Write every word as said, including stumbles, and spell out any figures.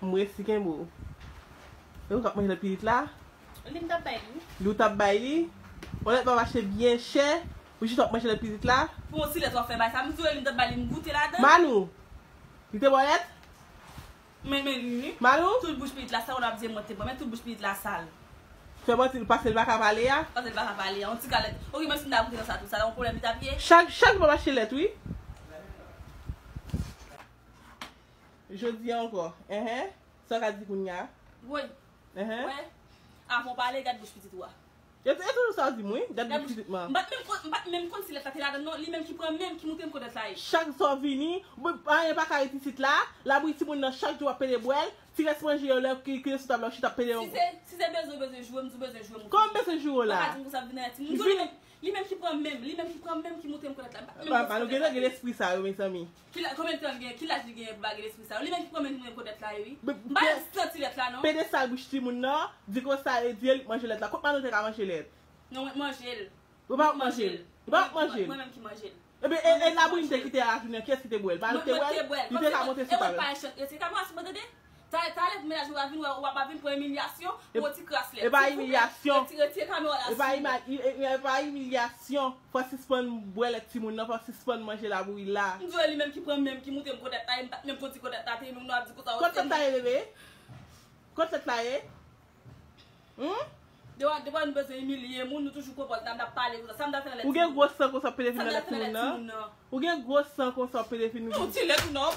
M resi kenbe w. E ou k ap manje lèt pitit la? Li m t ap bay li. Li w t ap bay li? Yon lèt m ap achte byen chè. Ou jis w ap manje lèt pitit la? Pou yon ti lèt w ap fè bay sa. M di w li m t ap bay li, m goute ladan. Manou! Li te ba w lèt? Men, men li. Manou? Tout bouch pitit la sal, ou ap di mwen te bon. Men tout bouch pitit la sal. Fè manti, l pase l pa ka pale a? Pase l pa ka pale a. Yon ti galèt. Ok, menm si m ta goute nan sa, tout sa, yon pwoblèm li t ap ye? Chak, chak jou m ap achte lèt, wi. Jodi a ankò. Enhen. Sa w ka di kounye a? Woy. Enhen. Wè. Avan w pale, gad bouch pitit ou a. E e toujou sa w di m, wi. Gad bouch pitit mwen. M pa t menm konn, m pa t menm konn si lèt la te ladan, non. Li menm ki pran menm, ki montre m kote lèt la ye. Chak sa w vini, bon, anyen pa ka ret isit la. Labouyi timoun nan chak jou w ap pede bwè l. Ti rès manje yo lè ki ki sou tab la w chita ap pede. Si se, si se bezwen, bezwen joure m, di w bezwen joure m. Kòman m bezwen joure w la? Pa di m konsa vin nan lèt. M di w li menm, li menm ki pran menm, li menm ki pran menm ki montre m kote lèt la. M pa t menm konn si se kote lèt la. Gen lespri sa yo, mezanmi. Ki la, konbyen tan l gen, ki laj li genyen pou bagay lespri sa yo? Li menm ki pran menm ki montre m kote lèt la ye, wi. M pa santi lèt la, non. Pede sal bouch timoun nan, di konsa e di e li k manje lèt la. Kot Manou te ka manje lèt? Non, mwen manje l. Ou pa manje l? Ou pa manje l? Mwen menm ki manje l. Ebyen, e, e labouyi m te kite a la jounen an, kiyès ki te bwè l? Manou te bwè l? Li te ka monte sou tab la. Rete kamera sou mwen, tande? Talè, talè pou mennaj ou a vin, ou a pa vin pran imilyasyon pou yon ti kras lèt. E pa imilyasyon. Retire kamera la sou mwen. E pa imilyasyon. Fò sispann bwè lèt timoun nan, fò sispann manje labouyi la. M di w li menm ki pran menm, ki montre m kote lèt la ye, m pa t menm konn si kote lèt la te ye, menm nou ap di konsa. Kot lèt la ye, bebe? Kot lèt la ye? Hum? Dewa, dewa nou bezwen imilye moun, nou toujou konpòt nan, n ap pale konsa. Sa m ta fè nan lèt timoun nan? Ou gen gwo san konsa w ap pede vin nan lèt timoun nan? Ou gen gwo san konsa w ap pede vin nan? Yon ti lèt ou nan.